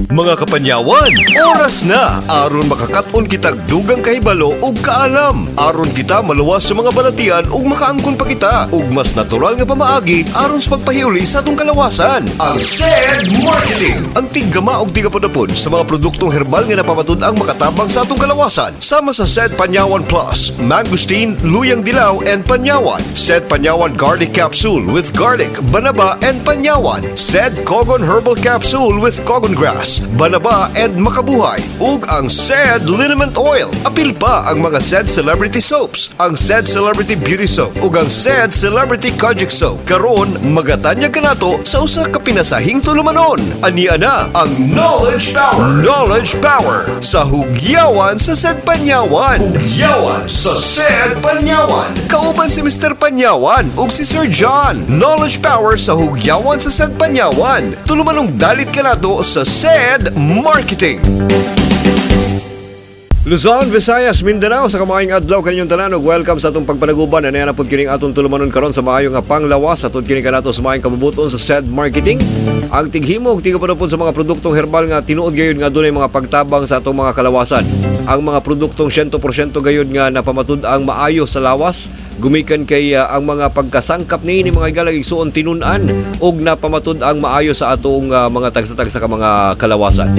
Mga kapanyawan, oras na aron makakaton kitag dugang kahibalo ug kaalam. Aron kita maluwas sa mga balatian ug makaangkon pa kita ug mas natural nga pamaagi aron sa pagpahiuli sa atong kalawasan. Ang SED Marketing, ang tiggama og tigapudapod sa mga produktong herbal nga napamatud-ang makatabang sa atong kalawasan. Sama sa SED Panyawan Plus, Mangosteen, Luyang Dilaw and Panyawan. SED Panyawan Garlic Capsule with garlic, banaba and panyawan. SED Kogon Herbal Capsule with kogon grass, banaba and makabuhay. Ug ang SED Liniment Oil. Apil pa ang mga SED Celebrity Soaps, ang SED Celebrity Beauty Soap ug ang SED Celebrity Kojic Soap. Karon magatanyag kanato sa usa ka pinasahing tulumanon. Ania na ang Knowledge Power. Knowledge Power sa Hugyawan sa SED Panyawan. Hugyawan sa SED Panyawan. Kauban si Mr. Panyawan ug si Sir John. Knowledge Power sa Hugyawan sa SED Panyawan. Tulumanong dalit kanato sa SED Marketing. Luzon, Visayas, Mindanao, sa kamaayong adlaw kaninyong tanan ug welcome sa atong pagpanaguban. Ano na pud kining atong tulumanon karon sa maayo nga panglawas atud kini kanato sa maayong kabubuton sa SED Marketing. Ang tighimo ug tigapanupon sa mga produktong herbal nga tinuod gayud nga adunay mga pagtabang sa atong mga kalawasan. Ang mga produktong 100% gayud nga napamatud-ang maayo sa lawas gumikan kay ang mga pagkasangkap niini, mga higala, igsuon, tinun-an ug napamatud-ang maayo sa atong mga tagsa-tagsa ka mga kalawasan.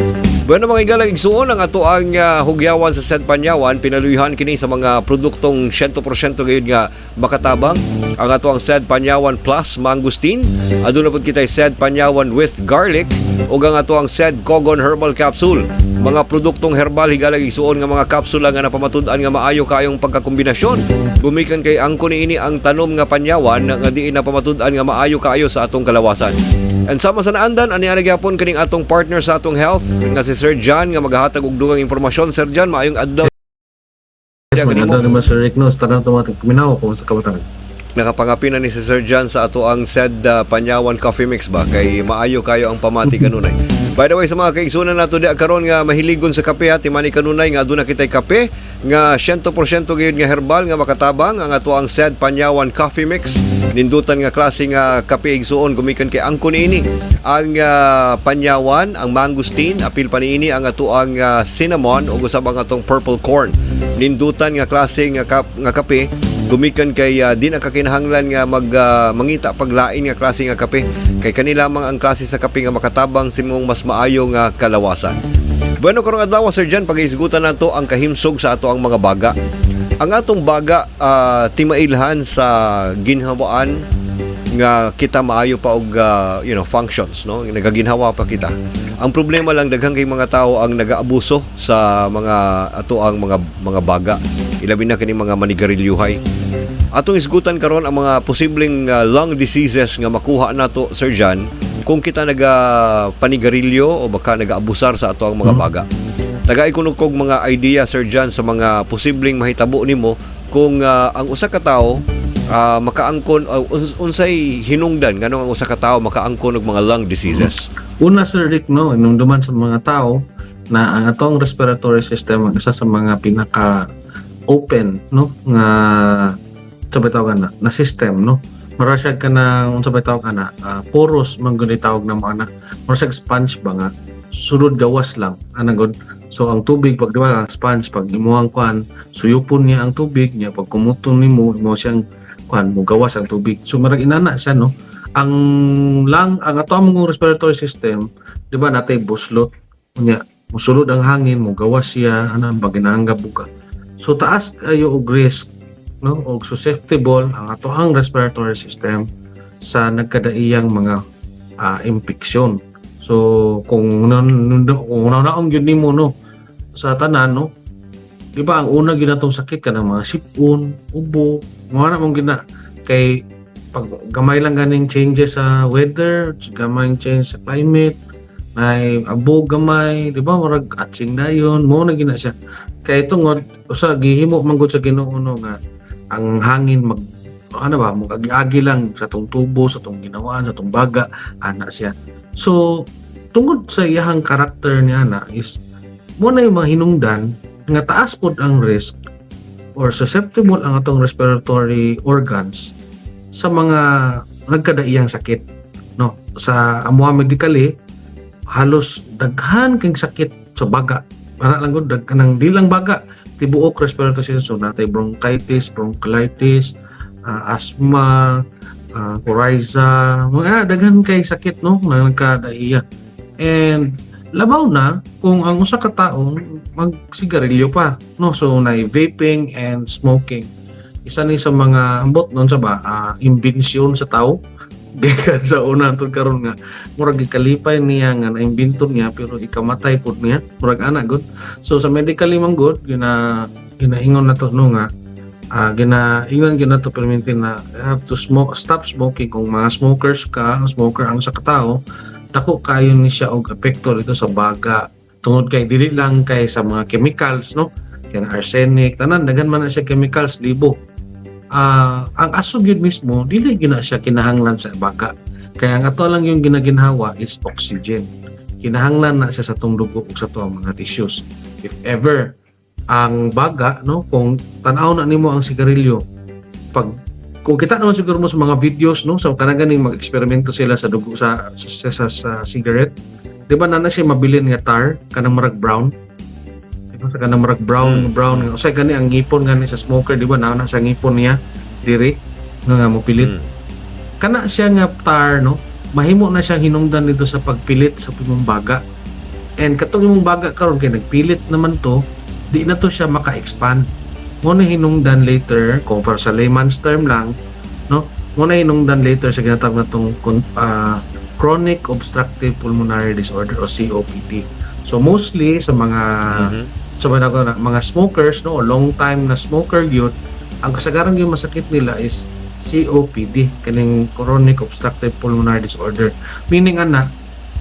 Bueno, mga higala, igsuon, ang ato ang hugyawan sa SED Panyawan, pinaluyhan kini sa mga produktong 100% gayud nga makatabang. Ang ato ang SED Panyawan Plus Mangosteen, aduna pud kitay SED Panyawan with garlic ug ang ato ang SED Kogon Herbal Capsule. Mga produktong herbal, higala, igsuon, nga mga kapsula nga napamatud-an nga maayo kayong pagkakombinasyon. Gumikan kay angkon niini ang tanom nga panyawan nga diin napamatud-an nga maayo kaayo sa atong kalawasan. And sama sa naandan, ani ana gyapon kaning atong partner sa atong health nga si Sir John nga maghahatag og dugang impormasyon. Sir John, maayong adlaw. Yes, maganda naman, Sir Rick, no? Sa tanang tumating kuminaw kung sa kabataan. Nakapangapin na ni si Sir John sa ato ang SED Panyawan Coffee Mix ba kay maayo kayo ang pamati kanunay. By the way, sa mga kaigsunan nato di karon nga mahiligon sa kape ha, timani kanunay nga aduna kitay kape nga 100% gayud nga herbal nga makatabang, ang ato ang SED Panyawan Coffee Mix. Nindutan nga klase nga kape, igsuon, gumikan kay angkon niini ang panyawan, ang mangosteen, apil pa niini ang ato ang cinnamon ug usab ang atong purple corn. Nindutan nga klase nga kape gumikan kay di na kakinahanglan nga mag mangita paglain nga klase nga kape kay kani lamang ang klase sa kape nga makatabang sa imong mas maayo nga kalawasan. Bueno, karong adlaw, Sir John, pag-isgutan nato ang kahimsog sa ato ang mga baga. Ang atong baga timailhan sa ginhawaan nga kita maayo pa og functions, no, nagaginhawa pa kita. Ang problema lang, daghan kay mga tao ang nagaabuso sa mga ato ang mga baga, ilabi na kini mga manigarilyuhay. Atong isgutan karon ang mga posibleng lung diseases nga makuha nato, Sir John, kung kita naga panigarilyo o baka nagaabusar sa ato ang mga baga. Tagay kuno kog mga idea, Sir John, sa mga posibleng mahitabo nimo kung ang usa ka tawo makaangkon unsay hinungdan nganong ang usa ka tawo makaangkon og mga lung diseases. Una, Sir Rick, no, inumduman sa mga tao na ang atong respiratory system ang isa sa mga pinaka open, no, nga sa tawag na, na system, no. Mura siya ka ng unsa ba tawag ana, porous man gud tawag na mo ana. Mura siya sponge ba nga sulod gawas lang ana gud. So ang tubig pag, di ba, ang sponge, pag imuhang kuan, suyupon niya ang tubig niya, pag kumuton nimo imo siyang kuan, mo gawas ang tubig. So marag inana siya, no. Ang lang ang ato among respiratory system, di ba, natay buslot unya musulod ang hangin, mo gawas siya ana ba ginahanggap buka. So taas kayo og risk, no, og susceptible ang atoang respiratory system sa nagkadaiyang mga impeksyon. So kung naong gyud nimo, no, sa tanan, no, di ba, ang una gyud natong sakit kanang mga sipon, ubo, mga na mong gina kay pag gamay lang ganing changes sa weather, gamay change sa climate, nay abo gamay, di ba, murag atsing dayon, mo na gina siya. Kay tungod usa gihimo man gud sa Ginoo, no, nga ang hangin mag ano ba, mo agi-agi lang sa tong tubo, sa tong ginawaan, sa tong baga, ana siya. So tungod sa iyahang karakter niya na is mo na yung mga hinungdan nga taas pod ang risk or susceptible ang atong respiratory organs sa mga nagkadaiyang sakit, no. Sa amuha medically Halos daghan kang sakit sa baga. Ana lang gud, kanang di lang baga, tibuok respiratory system. So natay bronchitis, bronchiolitis, asthma, coryza, mga daghan kay sakit, no, na nagkadaiya. And labaw na kung ang usa ka tawo magsigarilyo pa, no? So na vaping and smoking. Isa ni sa mga ambot nun sa ba imbensyon sa tao gikan sa una hangtod karon nga murag gikalipay niya nga naimbento niya, pero ikamatay pud niya, murag ana gud. So sa medically man gud, ginaingon na to, no, nga ginaingon gyud nato perminti na you have to smoke stop smoking. Kung mga smokers ka, smoker ang sa katao, dako kayo ni siya og epekto dito sa baga, tungod kay dili lang kay sa mga chemicals, no, kay arsenic, tanan, daghan man na siya chemicals, libo. Ang aso gyud mismo, dili gyud na siya kinahanglan sa baga, kaya ang ato lang yung ginaginhawa is oxygen. Kinahanglan na siya sa tong dugo ug sa tuang mga tissues. If ever ang baga, no, kung tan-aw na nimo ang sigarilyo, pag kung kita naman siguro mo sa mga videos, no, sa kanang ganing mag-eksperimento sila sa dugo sa cigarette, di ba, na siya mabilin nga tar, kanang murag brown, di ba, sa kanang murag brown, brown nga usay gani ang ngipon gani sa smoker, di ba, na sa ngipon niya diri nga mopilit. Kana siya nga tar, no, mahimo na siyang hinungdan dito sa pagpilit sa imong baga. And katong imong baga karon kay nagpilit naman to, di na to siya maka-expand mo na hinungdan later, kung para sa layman's term lang, no, mo na hinungdan later sa ginatawag na tong chronic obstructive pulmonary disorder o COPD. So mostly sa mga sa mga smokers, no, o long time na smoker gyud, ang kasagaran yung masakit nila is COPD, kaning chronic obstructive pulmonary disorder. Meaning ana,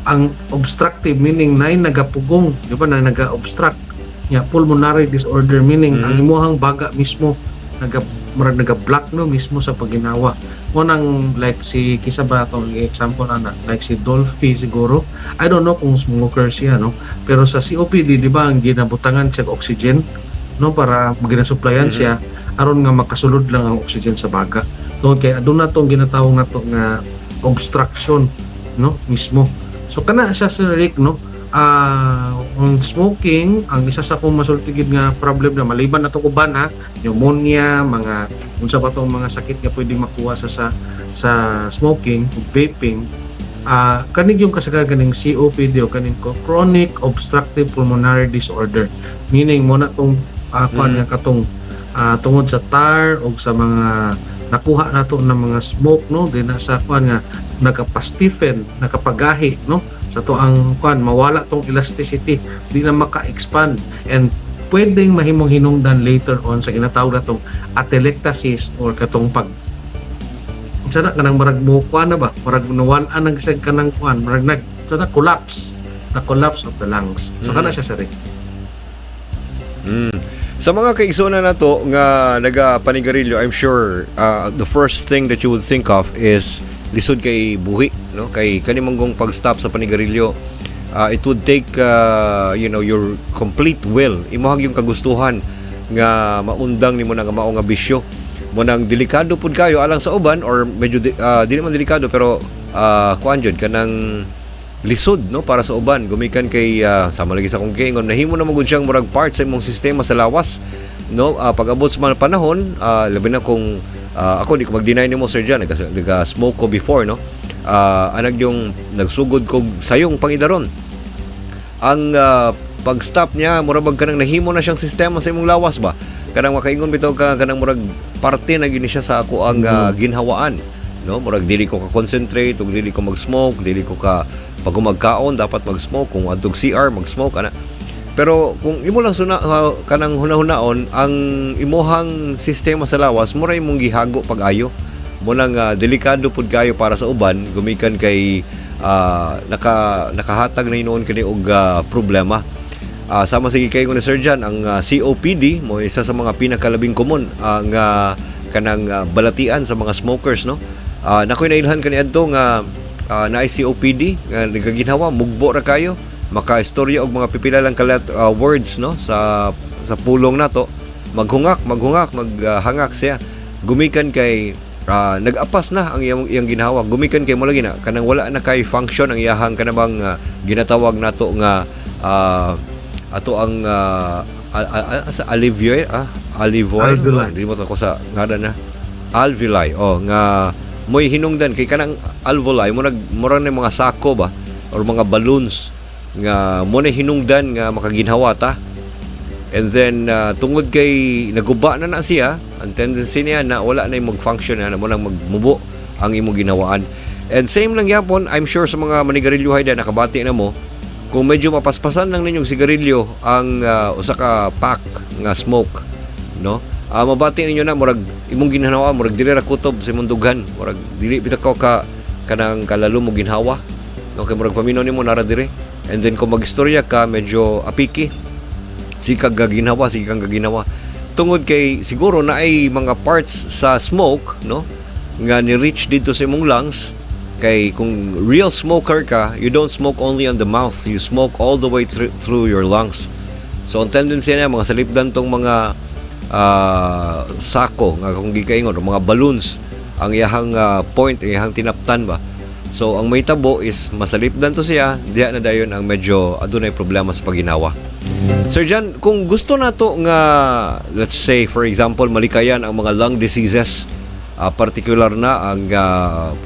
ang obstructive meaning nay nagapugong, di ba, na naga-obstruct ya, pulmonary disorder meaning ang imuhang baga mismo naga murag naga-block, no, mismo sa pagginawa mo. Nang like si kisa ba atong example ana, like si Dolphy siguro, I don't know kung smoker siya, no, pero sa COPD, di ba, ang ginabutangan siya og oxygen, no, para ginasuplayan siya aron nga makasulod lang ang oxygen sa baga, tungod kay aduna tong ginatawag nato nga obstruction, no, mismo. So kana siya, Sir Rick, no. Ang smoking ang isa sa akong masulti gid nga problem na maliban na to uban ha, pneumonia, mga unsa pa tong mga sakit nga pwedeng makuha sa smoking ug vaping. Kaning yung kasagaran, kaning COPD o kaning chronic obstructive pulmonary disorder, meaning mo na tong kuan nga katong tungod sa tar o sa mga nakuha nato ng mga smoke, no, di na sa kuan nga nakapastiffen, nakapagahi, no, sa to ang kuan, mawala tong elasticity, di na maka-expand and pwedeng mahimong hinungdan later on sa ginatawag natong atelectasis or katong pag sana kanang marag mo kuan na ba, marag nawan nag siya kanang kuan, marag nag sana collapse na, collapse of the lungs. So kana siya, sir. Sa mga kaigsuonan nato nga nagapanigarilyo, I'm sure the first thing that you would think of is lisod kay buhi, no? Kay kani manggong pag-stop sa panigarilyo, it would take your complete will. Imohang yung kagustuhan nga maundang nimo na nga mao nga bisyo. Mo nang delikado pud kayo alang sa uban or medyo dili man delikado pero kuan jud kanang lisod, no, para sa uban gumikan kay sama lagi sa akong giingon, nahimo na mo gud siyang murag part sa imong sistema sa lawas, no. Pag-abot sa mga panahon, labi na kung ako, di ko mag-deny nimo, Sir John, naga smoke ko before, no. Anag yung nagsugod kog sayong pangidaron, ang pag-stop niya mura bag kanang nahimo na siyang sistema sa imong lawas ba, kanang makaingon bitaw ka, kanang murag parte na gini siya sa ako ang ginhawaan, no. Murag dili ko ka concentrate ug dili ko mag-smoke, dili ko ka pag magkaon dapat mag-smoke, kung adtog CR mag-smoke ana. Pero kung imo lang suna kanang hunahunahon ang imuhang sistema sa lawas, mura imong gihago pag-ayo mo nang delikado pud kayo para sa uban gumikan kay nakahatag na hinuon kini og problema. Sama sige kay ni Sir John, ang COPD mo isa sa mga pinakalabing common nga kanang balatian sa mga smokers, no. Nakoy nailhan kaniadto nga naay COPD nga nagaginhawa, mugbo ra kayo, makaistorya og mga pipila lang ka words, no, sa pulong nato, maghungak maghungak, maghangak siya gumikan kay Nag-apas na ang iyang ginhawa, gumikan kay mo lagi na kanang wala na kay function ang iyahang kanabang ginatawag nato nga ato ang sa alveoli, alveoli. Alveoli. Di mo to ko sa ngalan na alveoli, oh, nga mo'y hinungdan kay kanang alveoli mo nag mura na mga sako ba or mga balloons nga mo na hinungdan nga makaginhawa ta. And then tungod kay naguba na na siya, ang tendency niya na wala na yung mag-function na mo lang magmubo ang imong ginawaan. And same lang yapon, I'm sure sa mga manigarilyo da nakabati na mo, kung medyo mapaspasan lang ninyong sigarilyo ang usa ka pack nga smoke, no? Mabati ninyo na murag imong ginhawa, murag dili ra kutob sa imong dughan, murag dili bitaw ka kanang kalalo mo ginhawa. No, kay murag paminaw nimo nara dire. And then kung magistorya ka medyo apiki, sige kang gaginhawa, sige kang gaginhawa. Tungod kay siguro na ay mga parts sa smoke, no? Nga ni-reach dito sa imong lungs kay kung real smoker ka, you don't smoke only on the mouth, you smoke all the way through your lungs. So ang tendency niya mga salipdan tong mga sako nga kung gikaingon o mga balloons ang iyahang point, ang iyahang tinaptan ba. So ang may tabo is masalipdan to siya, diha na dayon ang medyo adunay problema sa paginawa. Sir John, kung gusto nato nga, let's say for example, malikayan ang mga lung diseases, particular na ang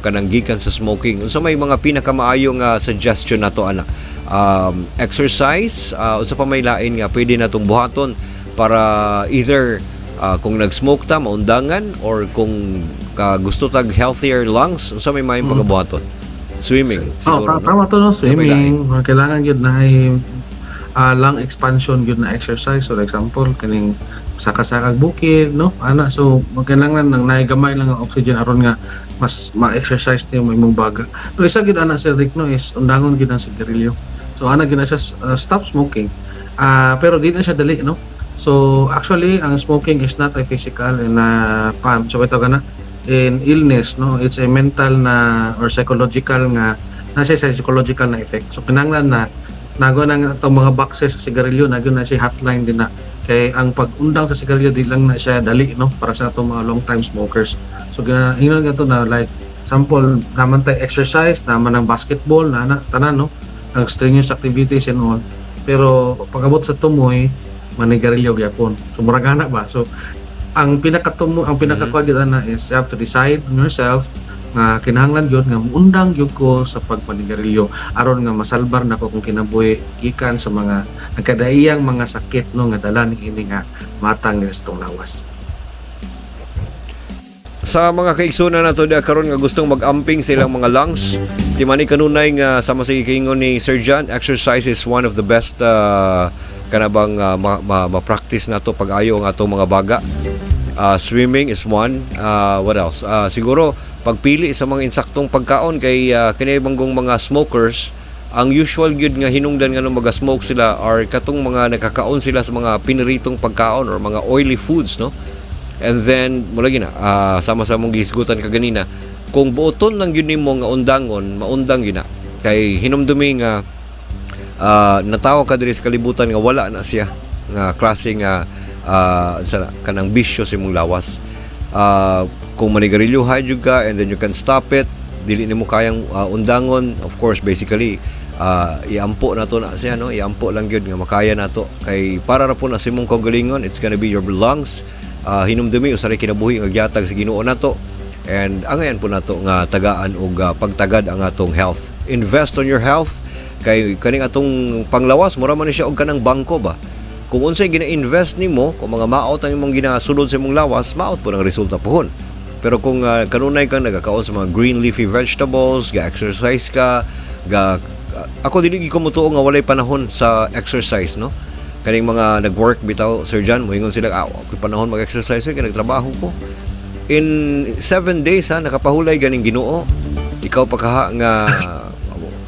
kanang gikan sa smoking, unsa may mga pinakamaayo nga suggestion nato ana? Exercise, unsa pa may lain nga pwede natong buhaton para either kung nag-smoke ta maundangan or kung gusto tag healthier lungs, unsa may maayong pagabuhaton? Swimming Oh, siguro, no? tama to, no, Sa may lain. swimming. Kailangan gyud na ay lung expansion gyud na exercise. So, for example, kaning saka-sakag bukid, no? Ana, so kailangan nang naigamay lang ang oxygen aron nga mas ma-exercise niyo imong baga. Pero isa gyud ana, Sir Rick, no, is undangon gyud ang sigarilyo. So ana gyud na siya, stop smoking. Pero di na siya dali, no? So actually ang smoking is not a physical and so ito na in illness, no? It's a mental na or psychological nga na siya sa psychological na effect. So kinahanglan na nago na nga itong mga boxes sa sigarilyo, nago na siya hotline din na kay ang pag-undang sa sigarilyo di lang na siya dali, no, para sa atong mga long time smokers. So gina ingnon nga to na like sample naman tay exercise naman ang basketball na tanan, no, ang strenuous activities and all, pero pag-abot sa tumoy manigarilyo gyapon. So murag ana ba. So ang pinakatumo, ang pinakakuha gyud ana is you have to decide on yourself nga kinahanglan gyud nga muundang gyud ko sa pagpanigarilyo aron nga masalbar nako kung kinabuhi gikan sa mga nagkadaiyang mga sakit, no, nga dala ni ini nga matang ni sa atong lawas. Sa mga kaigsunan nato diha karon nga gustong mag-amping sa ilang mga lungs, timani kanunay nga sama sa giingon ni Sir John, exercise is one of the best kanabang ma-practice nato pag-ayo ang atong mga baga. Swimming is one. What else? Siguro pagpili sa mga insaktong pagkaon kay kini banggong mga smokers, ang usual gyud nga hinungdan nga nung maga-smoke sila are katong mga nakakaon sila sa mga piniritong pagkaon or mga oily foods, no? And then, mula gina, sama sa mong gihisgutan kaganina, kung buoton lang yun nimo nga undangon, maundang yun na. Kay hinumdumi nga natawa ka diri sa kalibutan nga wala na siya nga klase nga sa kanang bisyo sa imong lawas. Kung manigarilyo jud ka and then you can stop it, dili nimo kayang undangon, of course, basically iampo na to na siya, no? Iampo lang gyud nga makaya nato kay para ra po na sa imong kaugalingon. It's gonna be your lungs. Hinumdumi usa ray kinabuhi nga gihatag sa Ginoo nato and angayan po nato nga tagaan og pagtagad ang atong health. Invest on your health kay kaning atong panglawas mura man ni siya og kanang bangko ba. Kung unsay gina-invest nimo, kung mga maot ang imong ginasulod sa imong lawas, maot po ang resulta pohon. Pero kung kanunay kang nagakaon sa mga green leafy vegetables, ga-exercise ka, ga ako dili gyud ko motuo nga walay panahon sa exercise, no? Kaning mga nag-work bitaw, Sir John, moingon sila, "Ah, ako'y panahon mag-exercise kay nagtrabaho ko." In 7 days ha, nakapahulay ganing Ginoo. Ikaw pa kaha nga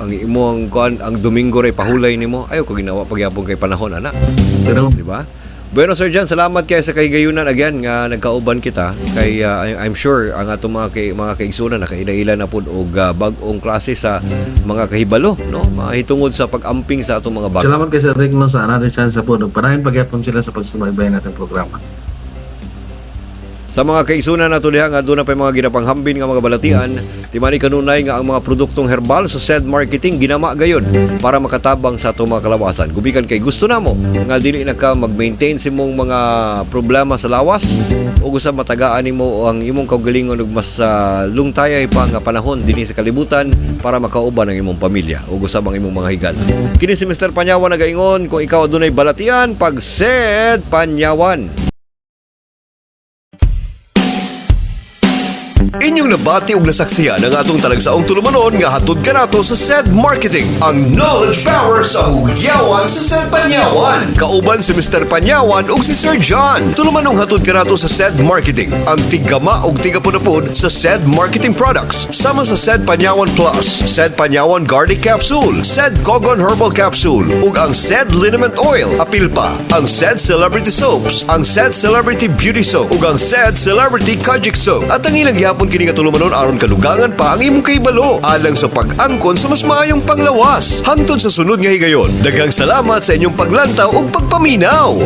ang imong kuan ang Domingo ray pahulay nimo. Ayo ko ginawa pagyapon kay panahon ana. Pero Di ba? Bueno, Sir John, salamat kay sa kahigayunan again nga nagkauban kita kay I'm sure ang atong mga kaigsunan nakaila-ila na pud og bag-ong klase sa mga kahibalo, no? Mahitungod sa pag-amping sa atong mga bago. Salamat kay Sir Rick, no, sa another chance po. Padayon pagyapon sila sa pagsubaybay nating programa. Sa mga kaigsuonan nato diha nga aduna pa mga ginapanghambin nga mga balatian, timani kanunay nga ang mga produktong herbal sa said marketing ginama gayon para makatabang sa atong mga kalawasan. Gumikan kay gusto namo nga dili na ka mag-maintain sa imong mga problema sa lawas o gusto matagaan nimo ang imong kaugalingon ug mas lungtayay pa nga panahon dinhi sa kalibutan para makauban ang imong pamilya ug usab ang imong mga higala. Kini si Mr. Panyawan nagaingon, kung ikaw adunay balatian, pag said Panyawan. Inyong nabati og nasaksihan ang atong talagsaong tulumanon nga hatod kanato sa SED Marketing, ang knowledge power sa hugyawan sa SED Panyawan. Kauban si Mr. Panyawan ug si Sir John. Tulumanong hatod kanato sa SED Marketing, ang tiggama ug tigapunapod sa SED Marketing Products. Sama sa SED Panyawan Plus, SED Panyawan Garlic Capsule, SED Kogon Herbal Capsule, ug ang SED Liniment Oil. Apil pa ang SED Celebrity Soaps, ang SED Celebrity Beauty Soap, ug ang SED Celebrity Kojic Soap. At ang ilang gihapon kini nga tulumanon aron kadugangan pa ang imong kahibalo alang sa pag-angkon sa mas maayong panglawas. Hangtod sa sunod nga higayon. Daghang salamat sa inyong paglantaw ug pagpaminaw.